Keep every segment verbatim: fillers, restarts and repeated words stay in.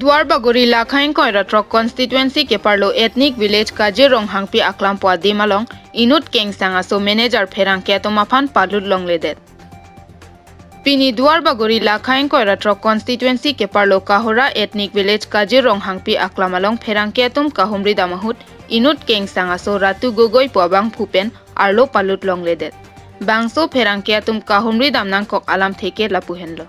Duarbagori Lakha ingkoi ra throk constituency keparlo Ethnic Village Kajir Ronghangpi aklam pu adim along inut kengsang aso manager pherangke atum aphan palut longledet. Pini Duarbagori Lakha ingkoi ra throk constituency keparlo Kahora Ethnic Village Kajir Ronghangpi aklam along pherangke atum kahumri dam ahut inut kengsang aso Ratu Gogoi pu abangphu pen arlo palut longledet. Bangso pherangke atum kahumri dam nangkok alamthe ke lapu henlo.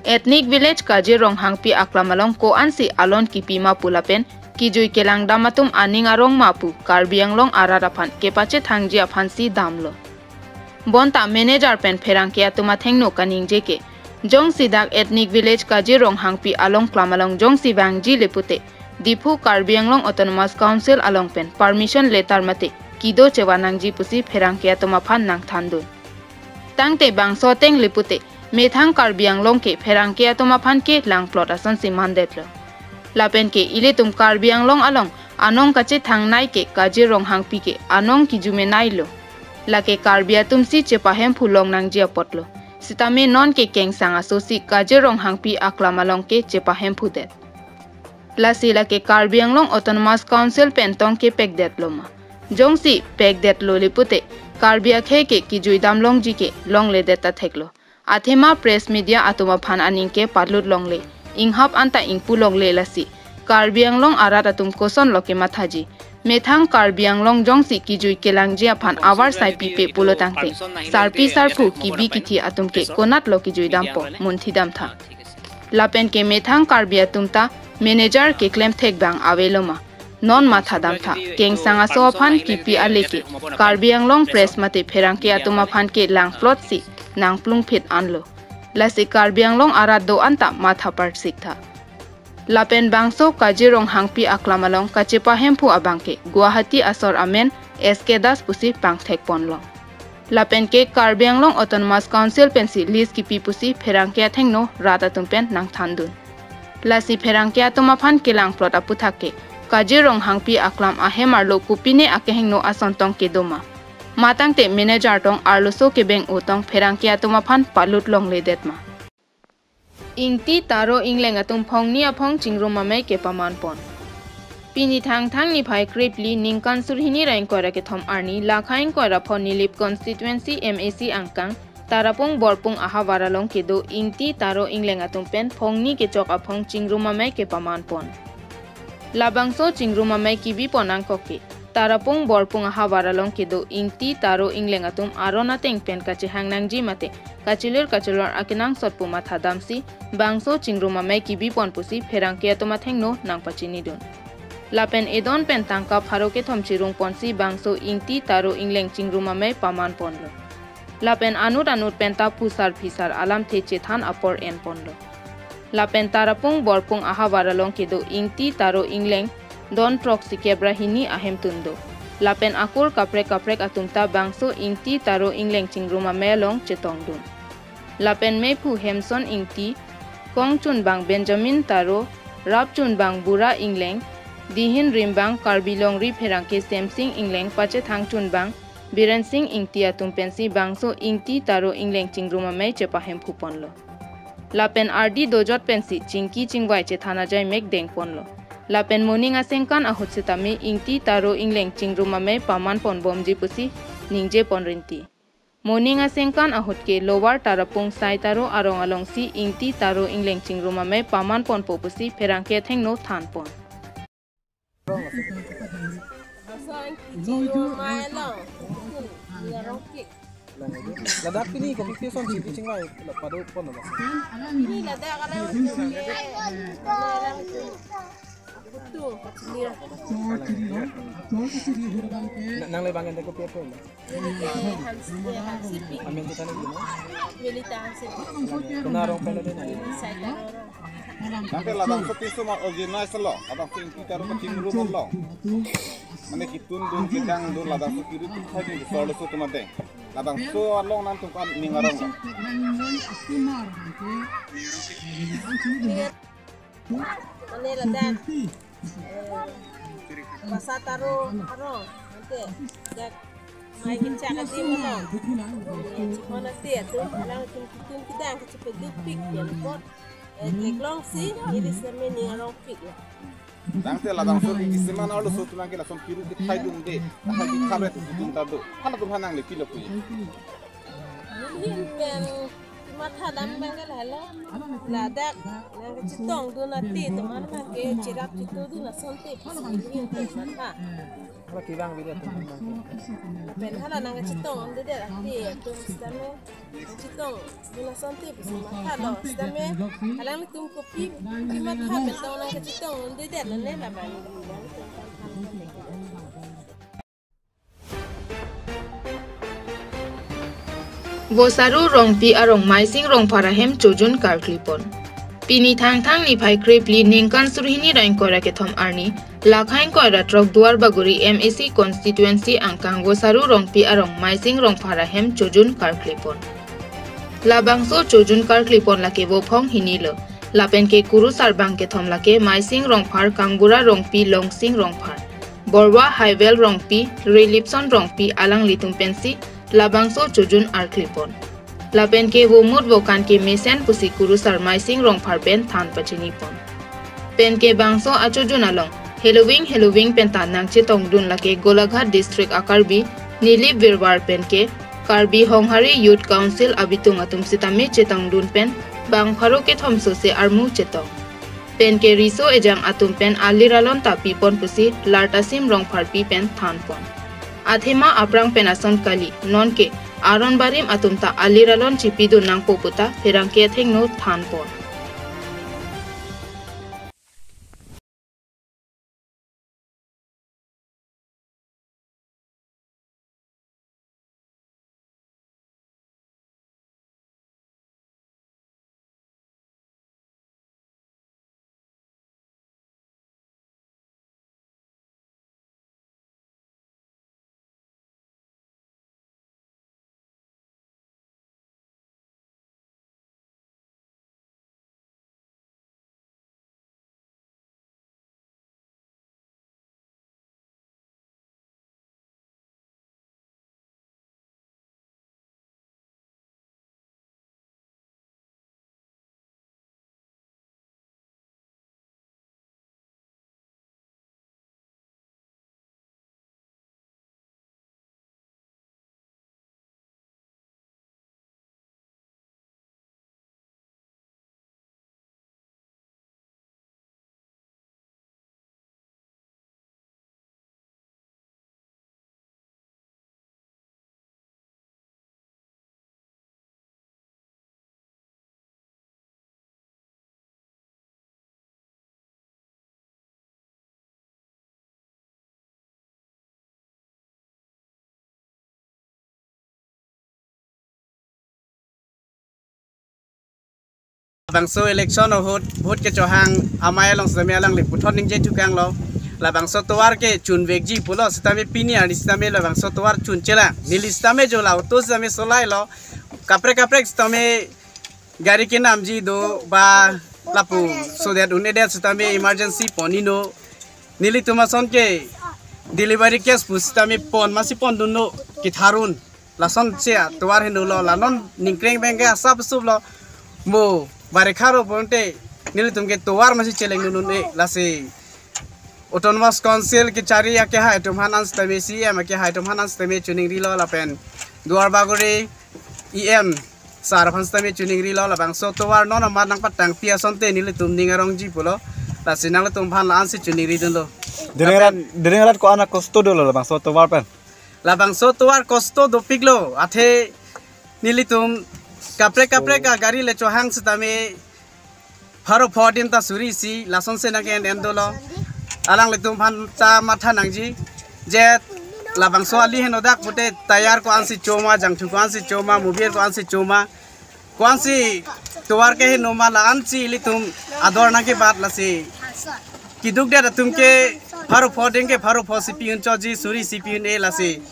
Ethnic Village Kajir Ronghangpi aklam along ko-ansi alon kipi ma pu lapen kijui kelang dam atum aning arong ma pu Karbi Anglong arat aphan kepachethangji aphansi damlo. Bonta manager pen pherangke atum athengno kaningje ke, jongsi dak Ethnic Village Kajir Ronghangpi along klam along jongsi vangji le pute, Diphu Karbi Anglong Autonomous Council along pen permission letter mate kedo chevan nangji pusi pherangke atum aphan nangthandun. Tangte bangso ateng le pute, methang Karbi Anglong ke pherangke atum aphan ke langplot asonsi mandetlo. Lapen ke ilitum Karbi Anglong along anong kachethangnei ke Kajir Ronghangpi ke anong kijumeneilo. Lake Karbi atumsi chepahemphu long nangji apotlo. Sitame non ke kengsang asosi Kajir Ronghangpi aklam along ke chepahemphudet. Lasi lake Karbi Anglong Autonomous Council pen tong kepekdetlo ma. Jongsi pekdetlo le pute, Karbi akhei ke kijui dam longji ke longledet ta theklo. Athema press media atum aphan aning ke palut longle, inghap anta ingpu longle lasi Karbi Anglong arat atum kosonlo kemathaji. Methang Karbi Anglong jongsi kijui kelangji aphan avarsai pipe pulo tangte, sarpi sarpo kibi kithi atum ke konatlo kijui dampo, munthi damtha. Lapen ke methang Karbi atum ta manager keklem thek bang avelo ma. Non matha damtha, kengsang aso aphan kipi ale ke Karbi Anglong press mate pherangke atum aphan ke langplotsi nangplungphit anlo. Lasi Karbi Anglong arat do-an ta matha parsiktha. Lapen bangso Kajir Ronghangpi aklam along kachepahemphu abang ke Guwahati asor amen S K Das pusi pangthekponlo. Lapen ke Karbi Anglong Autonomous Council pensi lease kipi pusi pherangke athengno rat atum pen nangthandun. Lasi pherangke atum aphan kelangplot aputhak ke Kajir Ronghangpi aklam ahem arlo kopine akehingno ason tong kedo ma. Matangte manager tong arloso kebeng-o tong pherangke atum aphan palut longledet ma. Ingti Taro Ingleng atum phongni aphong chingrum amei kepamanpon. Pini Thangthang niphai krephli ningkan surhini ra ingkoi ra kethom arni Lakha ingkoi ra pho Nilip constituency M A C angkang Tarapung Borpung ahavar along kedo Ingti Taro Ingleng atum pen phongni kechok aphong chingrum amei kepamanpon. Labangso chingrum amei kibipon nangkok ke Tarapung Borpung ahavar along kedo Ingti Taro Ingleng atum aron ateng pen kachehang nangji mate kachelir kachelor akenangsot pu matha damsi bangso chingrum amei kibipon pusi pherangke atum athengno nangpachinidun. Lapen edon pen tangka pharo kethom chirungponsi bangso Ingti Taro Ingleng chingrum amei pamanponlo. Lapen anut anut pen ta phusar phisar alamthe chethan apor enponlo. Lapen Tarapung Borpung ahavar along kedo Ingti Taro Ingleng don throksi kep ra hini ahemtun do. Lapen akur kaprek kaprek atum ta bangso Ingti Taro Ingleng chingrum amei along chetongdun. Lapen mephu Hemson Ingti, kongchunbang Benjamin Taro, rapchunbang Bura Ingleng, dihin rimbang Karbi Longri pherangke Semsing Ingleng pachethangchunbang Biren Sing Ingti atum pensi bangso Ingti Taro Ingleng chingrum amei chepahemphuponlo. Lapen ardi dojot pensi chingki chingvai chethan ajai mek dengponlo. Lapen moning asengkan ahut setame Ingti Taro Ingleng chingrum amei pamanponbomji pusi ningjepon rinti. Moning asengkan ahut ke Lower Tarapung Sai Taro arong alongsi Ingti Taro Ingleng chingrum amei pamanponpo pusi pherangke athengno thanpon. Ladak pini kopi peson singki chingvai pado pon lo. Ini ladak kalau nang le bang ente kopi apa? Amen tu tadi gimana? Kena rong pele deh nang. Sampai ladang sepiso ma organize lo, ladang so Ingti Taro kachingrum lo. Mane kitun dun kedang dun ladang so kiri tu khai dun solo so tumade. Ladang so along nang tungkan ning arong lo. Mane ladak, eh, Basa Taro arong, ante dak mai kichak ati mo. Chikon ati atum alang atum kitum kidang kichipeduk pik ya lupot. Eh, theklongsi, neli sitame ning arongpik lo. Tangte labangso ke kisima na lo so tumang ke lason piru ke thai dum de, thai di kharet dum ta do. Hana tum hanang le pilo puye. Neli pen matha dam bang ke lahelo. Ladak nangkachetongdun ati atum an bang ke cherap chetongdun asonte pusi neli pen matha. Hala kevang bida atum bang ke. Lapen hala nangkachetongdunde ati atum sitame chetongdun asonte pusi matha lo sitame alanglitum kopi kopi matha pen tong nangkachetongdunde lo ne labang. Vosaru Rongpi arong Maising Rongphar ahem chojun karklipon. Pini Thangthang niphai krephli ningkan surhini ra ingkoi ra kethom arni, lakhain koi ra throk Duarbagori M A C constituency angkang Vosaru Rongpi arong Maising Rongphar ahem chojun karklipon. Labangso chojun karklipon lake vophong hini lo. Lapen ke kurusar bang kethom lake Maising Rongphar, Kangbura Rongpi, Longsing Rongphar, Borwa Haivel Rongpi, Relipson Rongpi alanglitum pensi labangso chojun arklipon. Lapen ke vomut vokan ke mesen pusi kurusar Maising Rongphar pen than pachinipon. Pen ke bangso achojun along heloving heloving pen ta nangchetongdun lake Golaghat district a-Karbi Nilip Birwar pen ke Karbi Honghari Youth Council abitung atum sitame chetongdun pen bang pharo kethom sose armu chetong. Pen ke riso ejang atum pen alir alon ta pipon pusi Lartasim Rongpharpi pen thanpon. Athema aphrang pen ason kali, non ke aron barim atum ta alir alon chipidun nangpo puta pherangke athengno thanpon. Labangso election ahut vote kechohang amei along sitame alangli puthot ningje thukanglo. Labangso tovar ke chunvekji pulo sitame pini arni sitame labangso tovar chunchelang. Neli sitame jo la auto sitame solailo. Kaprek kaprek sitame gari kenamji do ba lapu sodet un-edet sitame emergency pon-ino. Nelitum ason ke delivery case pu sitame pon masi pondunno ketharun. Lason che tovar henlo la non ningkreng bang ke asap sup lo mo barekha ro bonte nelitum ke tovar masi chelengdun un-e lasi Autonomous Council kechari akehai atum aphan an sitame C E M akehai atum aphan an sitame choningrilo lapen Duarbagori E M sir aphan sitame choningrilo labangso tovar non amat nangpatangpi asonte nelitum ning arongji pulo. Lasi nanglitum aphan la-ansi choningridunlo. Dering rat, dering rat ko-an akosto dolo labangso tovar pen? Labangso tovar kosto dopiklo. Athe nelitum kaprek kaprek agari le chohang sitame pharo pho adim ta suri isi lasonse nangke-en-en dolo. Alanglitum aphan ta matha nangji. Je labangso ali henodak pute tayar ko-ansi choma, jangthu ko-ansi choma, mobile ko-ansi choma. Ko-ansi tovar ke henoma la-ansi ilitum ador nangkebat lasi. Kedukdet atum ke pharo pho adim ke pharo pho si pi-un choji, suri si pi-un-e lasi.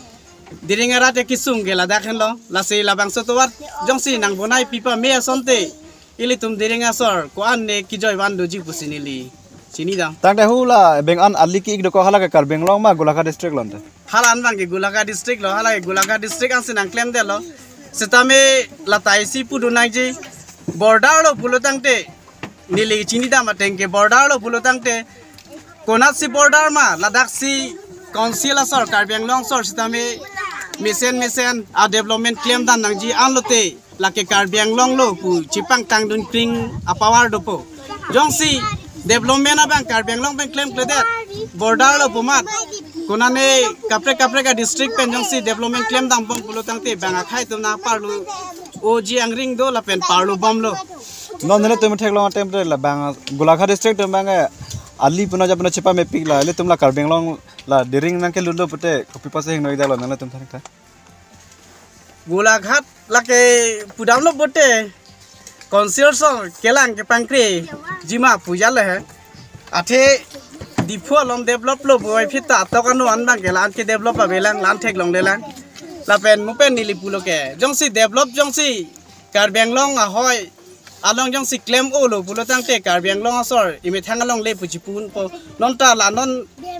Dering arat ya kesung ke ladak henlo. Lasi labangso tovar jongsi nangbonai pipa me asonte ilitum Dering asor ko-an ne kejoi van doji pusi neli chinidam. Tangte hula beng an ali ki-ik dokok hala ke Karbi Anglong ma Golaghat district lonte? Hala an bang ke Golaghat district lo, hala ke Golaghat district ansi nangklemdetlo. Sitame latai si pudun nangji border lo pulo tangte neli chinidam ateng ke border lo pulo tangte, konatsi border ma, ladaksi council asor, Karbi Anglong asor sitame mesen mesen a-development klemdam nangji anlote, lake Karbi Anglong lo pu chepangtangdun kring a-power dopo. Jongsi development abang Karbi Anglong pen klemkledet, border lo pu amat, konane kaprek kaprek a-district pen jongsi development klemdambom pulo tangte, bang akhei atum nangparlo oji angring do lapen parlo bomlo. Non nelitum theklong atem te labang Golaghat district atum abang, eh, ali puna ja puna chepamepik la, ilitum la Karbi Anglong la diring nangkelutlo pute kopi apotsi hingno-ik damlo nelitum than ta? Golaghat lake pudamlo pute, council asor kelang kepangkrejima pu ja le he. Athe Diphu along develop lo puvoiphit ta atok anu an abang ke la-an ke develop avelang, la-an theklonglelang. Lapen mo pen neli pulo ke, jongsi develop, jongsi Karbi Anglong ahoi along jongsi klem-olo pulo tangte, Karbi Anglong asor emethang along le pu chipunpo. Non ta la non